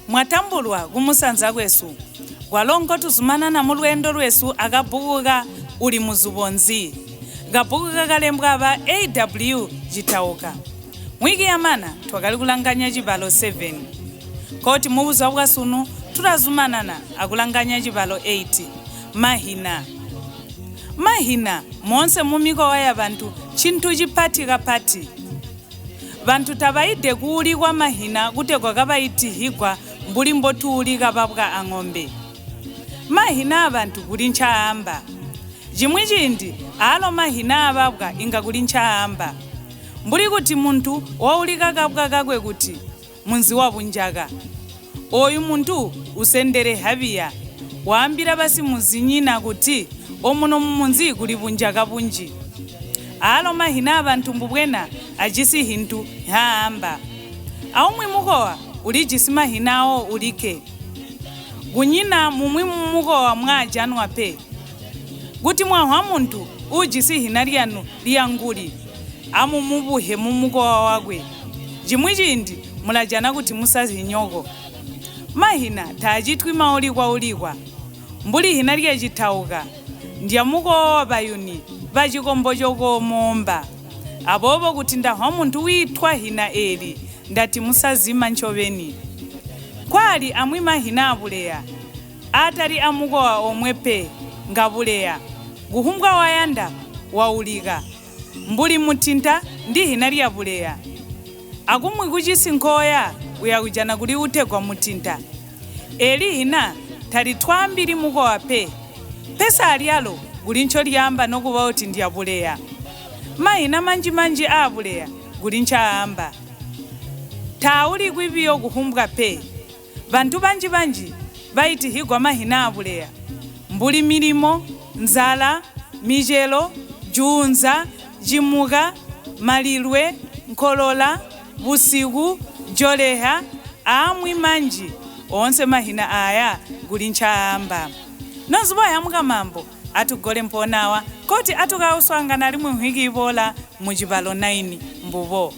Mwatambulwa kumusanza kwesu, kwalo nkotuzumanana mulweendo lwesu akabbuku ka Uli Muzubo Nzi? Kabbuku kakalembwa aba A.W. Chitauka. Mwiki yamana twakali kulanganya cibalo 7. Koti mubuzuba bwasunu tulazumanana akulanganya cibalo 8. Mahina. Mahina moonse mumikowa yabantu ncintu cipati kapati. Bantu tabaide kuulikwa mahina kutegwa kabaitihigwa mbuli mbotuulika babwa aŋombe. Mahina aabantu kuli ncaamba. Cimwi ciindi aalo mahina aababwa inga kuli ncaamba. Mbuli kuti muntu waulika kabwa kakwe kuti Munzi wa Bunjaka. Ooyu muntu usendeleha biya, waambila basimunzinyina kuti omuno mumunzi kuli bunjaka bunji. Aalo mahina aabantu mbubwena ajisi hintu nhaamba. Aumwi mukowa ulijisi mahina aawo ulikke. Kunyina mumwi mumukowa mwaajanwa pe. Kuti mwahwa muntu uujisi hina lyanu lya nguli, amumubuhe mumukowa wakwe. Cimwi ciindi mulajana kuti musazinyoko. Mahina taacitwi maulikwa-ulikwa. Mbuli hina lya Chitauka, ndyamukowa wa Bayuni ba cikombo coko Moomba. Aboobo kuti ndahwa muntu wiitwa hina eeli, ndati musazima ncobeni. Nkwaali amwi mahina aabuleya, aatali amukowa omwe pe, ngabuleya. Kuhumbwa wayanda, waulika. Mbuli Mutinta ndihina lya buleya. Akumwi kucisi nkoya, uyakujana kuli utegwa Mutinta. Eeli hina talitwaambili mukowa pe. Pesi alyalo kuli ncolyaamba nokuba kuti ndyabuleya. Mahina manji-manji aabuleya kuli ncaamba. Taaulikwi biyo kuhumbwa pe. Bantu banji-banji baitihigwa mahina aabuleya mbuli Milimo, Nzala, Micelo, Juunza, Cimuka, Malilwe, Nkolola, Busiku, Joleha, aamwi manji. Oonse mahina aaya kuli ncaamba. Nozuba yamuka maambo, atugole mpoonaawa, koti atukauswaangana alimwi nhwiki iboola mucibalo 9. Mbubo.